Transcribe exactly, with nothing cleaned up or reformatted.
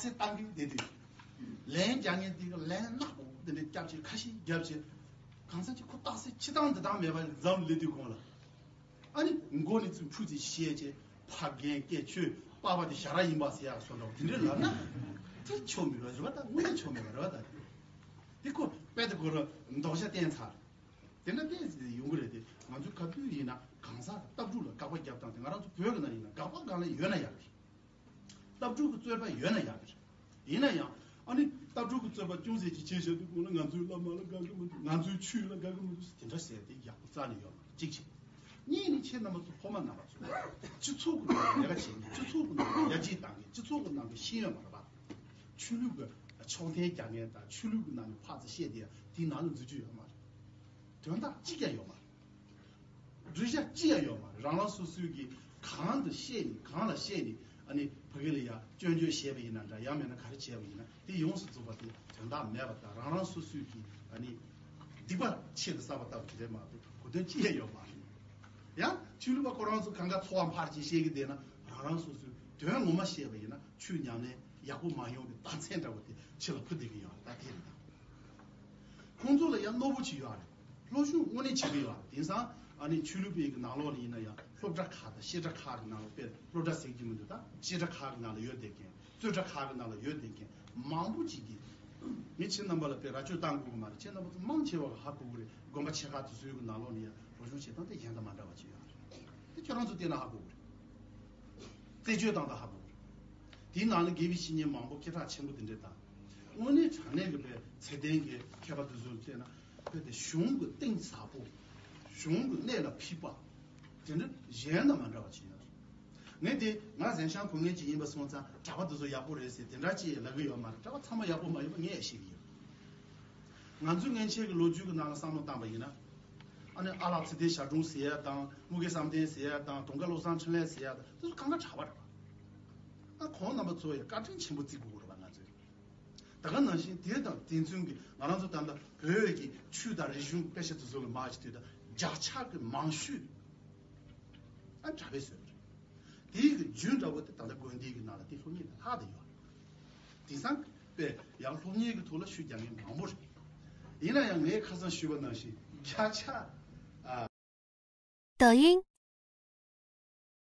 ཚེ་བཏང་གི་བསྡད་དུས། ལན་རྒྱག་མཁན་དེ་ག་ལན་ནག་པོ་དེ་འདྲ་རྒྱབ་བྱས་ཁ་ཤས་རྒྱབ་བྱས། གང་ཟག་ཅིག་ཁོ་རྟགས་གསལ་ཕྱི་ཐང་འདི་ཐང་མེད་པ་འཛམ་སླེབས་དུས་གོང་ལ། ཨ་ནི་མགོ་ནས་ཚུར་འཕུར་ཚེ་བཤད་བྱས། ཕ་རྒན་སྐད་ཆོས་པ་ཕ་དེ་ཞ་ར་ཡིན་པ་ཟེར་ཡག་སོགས་འདྲ་བོ་དེ་འདྲ་ལབ་ན། དེ་ཆོ་མེད་པ་རེད་བ་ད། དངོས་གནས་ཆོ་མེད་པ་རེད་བ་ད། དེ་ཁོ་དཔེ་དེ་ཁོ་ར་མདོག་ཤ་བསྟན་ཚར། དེ་འདྲ་བསྟན་ཟེར་ཡོང་གི་རེད་དེ། ང་ཚོས་ག་དུས་ཡིན་ན་གང་ཟག་ལྟ་གྲུབ་ལ་དགག་པ་རྒྱབ་སྟངས་དེ། ང་རང་ཚོ་བོད་ཀྱི་ནང་ཡིན་ན་དགག་པ་གང་ལ་ཡོད་ན་ཡག་གི་རེད། ལྟ་གྲུབ་ཀྱི་རྩོད་པ་ཡོད་ན་ཡག་གི་རེད། ཡིན་ན་ཡང་ཨ་ནི་ལྟ་གྲུབ་ཀྱི་རྩོད་པ་ཅུང་ཟད་ཅིག་བྱས་བཞག་དུས་གོང་ལ་ང་ཚོའི་བླ་མ་ལ་དགའ་གི་མི་འདུག་ང་ཚོའི་ཆོས་ལ་དགའ་གི་མི་འདུག་ཟེར་དེ་འདྲ་ཟེར་དེ་ཡག་པོ་རྩ་ནས་ཡོད་མ་རེད། གཅིག་བྱས། གཉིས་ནི་ཁྱེད་རྣམ་པ་ཚོ་ཕོ་མ་རྣམ་པ་ཚོ་སྤྱི་ཚོགས་ཀྱི་ནང་ལས་ཀ་བྱེད་མཁན། སྤྱི་ཚོགས་ཀྱི་ནང་ཡར་རྒྱས་བཏང་མཁན། སྤྱི་ཚོགས་ཀྱི་ནང་གི་ཤེས་ཡོན་པ་རེད་པ། ཆོས་ལུགས་ཀྱི་ཕྱོགས་འཐེན་རྒྱག་མཁན་དང་ཆོས་ལུགས་ཀྱི་ནང་ནས་ཕར་ཚུར་བཤད་དེ་དེའི་ནང་ལ་འཛུལ་རྒྱུ་ཡོད་མ་རེད། དོན་དག་གཅིག་ཀྱང་ཡོད་མ་རེད། འགྲུལ་བཞག་ཅི་ཡང་ཡོད་མ་རེད། རང་རང་སོ་སོའི་གི་གང་དུ་བཤད་ནས་གང་ལ་བཤད་ནས་ཨ་ནི་ཕ་གི་ལ་ཡ་སྐྱོན་བརྗོད་བྱས་པ་ཡིན་ན་འདྲ། ཡང་མིན་ན་ག་རེ་བྱས་པ་ཡིན་ན་དེ་ཡོངས་སུ་རྫོགས་པ་དེ་དོན་དག་མེད་པ་དང་། རང་རང་སོ་སོའི་གི་ཨ་ནི་སྡིག་པ་ཆེད་དུ་བསགས་པ་ལྟ་བུ་དེ་རེད་མ་གཏོགས་གོ་དོན་ཅི་ཡང་ཡོད་མ་རེད། ཡང་ཆོས་ལུགས་པ་ཁོ་རང་ཚོ་གང་ག་ཚོགས་པ་ཕར་ཅིག་བཤད་གི་བསྡད་ན། རང་རང་སོ་སོའི་དོན་ངོ་མ་བཤད་པ་ཡིན་ན་ཆོས་ཉམས་ལེན་ཡག་པོ་མ་ཡོང་གི་རྟགས་མཚན་འདྲ་བོ་དེ་ཕྱི་ལ་ཕུ་བསྡད་གི་ཡོད་རེད། ད་དེ་རེད་ད། ཁོང་ཚོ་ལ་ཡང་རྣོ་པོ་ཅིག་ཡོད་རེད། སློབ་སྦྱོང་དངོས་གནས་བྱེད་ཀྱི་ཡོད་རེད། དེང་སང་ཨ་ནི་ཆོས་ལུགས་པའི་གི་ནང་ལོགས་ལ་ཡིན་ན་ཡང་སློབ་གྲྭ་ཁག་དང་བཤད་གྲྭ་ཁག་གི་ནང་ལ། དཔེར་སློབ་གྲྭ་ཟེར་གྱི་མི་འདུག་ད་བཤད་གྲྭ་ཁག་གི་ནང་ལ་ཡོད་བསྡད་མཁན། རྩོད་གྲྭ་ཁག་གི་ནང་ལ་ཡོད་བསྡད་མཁན་མང་པོ་ཅིག་གིས། ངས་ཁྱེད་རྣམ་པ་ལ་དཔེ་ར་སྤྲོད་བཏང་དགོས་ཀྱི་མ་རེད། ཁྱེད་རྣམ་པ་ཚོ་མང་ཆེ་བ་གིས་ཧ་གོ་གི་རེད། དགོན་པ་ཆེ་ཁག་དེ་ཚོའི་གི་ནང་ལོགས་ལ་ཡང་སློབ་སྦྱོང་བྱེད་སྟངས་དེ་གཞན་དང་མ་འདྲ་བ་ཅིག་ཡོད་རེད། དེ་ཁྱེད་རང་ཚོ་བལྟས་ན་ཧ་གོ་གི་རེད། རྩད་གཅོད་བཏང་སྟངས་ཧ་གོ་གི་རེད། དེའི་ནང་ལ་དགེ་བའི་བཤེས་གཉེན་མང་པོ་སྐད་གྲགས་ཆེན་པོ་དེ་འདྲས་དང་། དངོས་གནས་དྲང་གནས་ཀྱི་དཔེ་ཚད་ལྡན་གྱི་མཁས་པ་དེ་ཚོ་ལ་བལྟས་ན། དཔེ་དེ་གཞུང་གི་གཏིང་ཟབ་པོ། གཞུང་གི་གནད་ལ་ཕེབས་པ། དེ་འདྲ་གཞན་དང་མ་འདྲ་བ་ཅིག་ཡོད་རེད། ངས་དེ་ང་གཟན་ཤམ་གོན་མཁན་ཅིག་ཡིན་པ་སོང་ཙང་གྲྭ་པ་དེ་ཚོ་ཡག་པོ་རེད་ཟེར་དེ་འདྲ་ཅིག་ལབ་གི་ཡོད་མ་རེད། གྲྭ་པ་ཚང་མ་ཡག་པོ་མ་ཡིན་པ་ངས་ཤེས་ཀྱི་ཡོད། ང་ཚོའི་སྔོན་ཆད་ཀྱི་ལོ་རྒྱུས་ཀྱི་ནང་ལ་བསམ་བློ་བཏང་པ་ཡིན་ན། ཨ་ནི་ཨ་ལགས་ཚེ་བརྟན་ཞབས་དྲུང་ཟེར་ཡ་དང་། དམུ་དགེ་བསམ་གཏན་ཟེར་ཡ་དང་། གདོང་དཀར་བློ་བཟང་འཕྲིན་ལས་ཟེར་ཡ་དང་། དེ་ཚོ་གང་ག་གྲྭ་པ་རེད་པ། ཨ་ཁོང་རྣམ་པ་ཚོ་ཡ་བཀའ་དྲིན་ཆེན་པོ་བརྩི་དགོས་རེད་པ། ང་ཚོས་ད་ག་ནང་བཞིན་དེ་དང་དེ་མཚུངས་ཀྱི་ང་རང་ཚོ་ད་ལྟ་བོད་ཀྱི་ཆོས་དང་རིག་གཞུང་དཔེ་ཆ་དེ་ཚོ་ལ་མར་ཅིག་ལྟོས་དང་། བརྒྱ་ཆ་གི་མང་ཤོས་ཨ་གྲྭ་པས་བཟོས་པ་རེད། དེའི་གི་རྒྱུན་འདྲ་བོ་དེ་ད་ལྟ་དགོན་སྡེ་གི་ནང་ལ་དེ་སློབ་གཉེར་ལ་ལྷག་བསྡད་ཡོད་རེད། དེང་སང་དཔེ་ཡང་སློབ་གཉེར་གྱི་ཐོག་ལ་ཤུགས་རྒྱག་མཁན་མང་པོ་རེད། ཡིན་ན་ཡང་ངས་ཁ་སང་ཞུས་པ་ནང་བཞིན་ཆ་ཆ། ཨ། 抖音